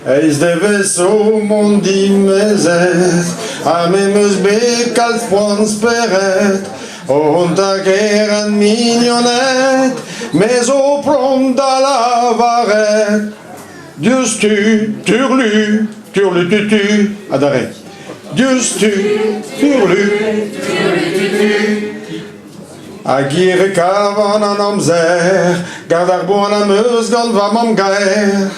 Eizh devezh zo mont dimezet ha me 'm eus bet kalz poan spered o vont da gerc'hat mignoned me zo pront da lavaret diouzhtu turlu turlututu adarre diouzhtu turlu Hag hir e kavan an amzer gant ar boan am eus gant va mamm-gaer.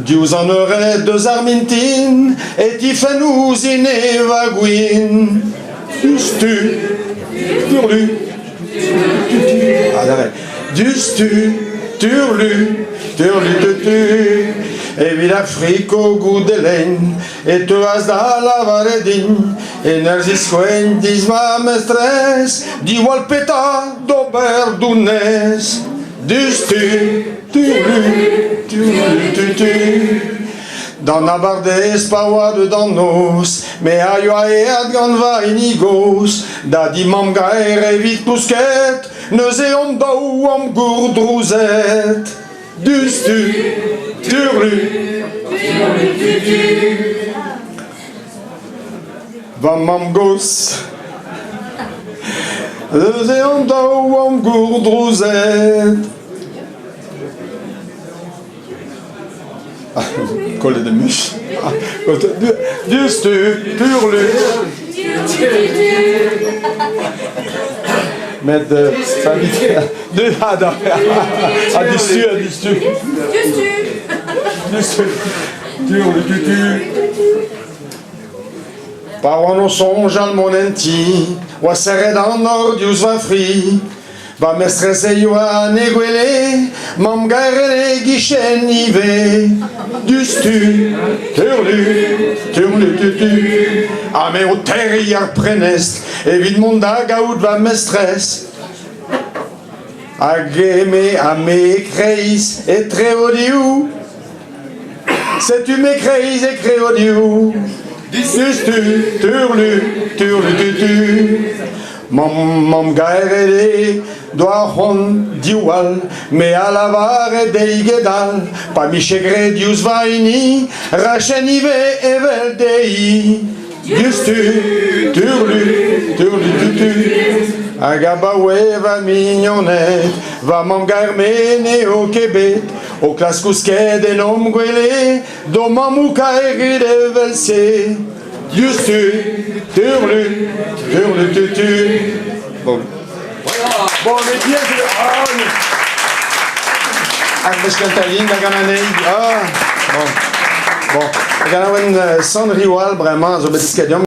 Diouzh an eured eus ar mintin e tifenn ouzhin evañ gwin. Diouzhtu, turlu, adarre. Diouzhtu, turlu, turlu-tutu. Evit ar friko goude lein e teuas da lavaret din En ur ziskoeñ dis ma mestrez diwall petra d'ober dounez Diouzhtu, turlu, turlu, tu, tu D'an abardaez pa oa deut an noz Me a yoa aet gant va hini gozh Da di mamm-gaer evit kousket Neuze hon daou omp gourdrouzet Diouzhtu, turlu, turlu, tu, tu Va mamm-gozh Neuze an daou oamp gourdrouzet. Kollet em eus. Diouzhtu, purlu. Met ha diouzhtu, ha diouzhtu. Diouzhtu. Turlu tutu. Pa oan o soñjal mont en ti, oa serret an nor diouzh va fri. Va mestrez e yoa en he gwele, mamm-gaer en he gichen ivez. Diouzhtu, turlu, turlu-tutu, ha me o terriñ ar prenestr evit mont da gaout va mestrez. Hag eme ha me e-kreiz etre o div. Setu me kreiz e kreodioù Diouzhtu, turlu, turlu-tutu Mamm, mamm-gaer eo doa c'hoant diwall Me a lavare dezhi gedal Pa 'mije graet diouzh va hini 'Rachen ivez evel dezhi Diouzhtu, turlu, turlu-tutu Hag abaoe va mignoned Va mamm-gaer-me n'eo ket bet O klask kousket en hom gwele d'ho mammoù kaerit evel-se Diouzhtu, turlu, turlu-tutu Bon. Bon, mais bien, ah, Ar beskantalin hag an anezhi. Ah, bon. Bon. Hag an awen Sant Riwal bremañ zo bet desket deomp.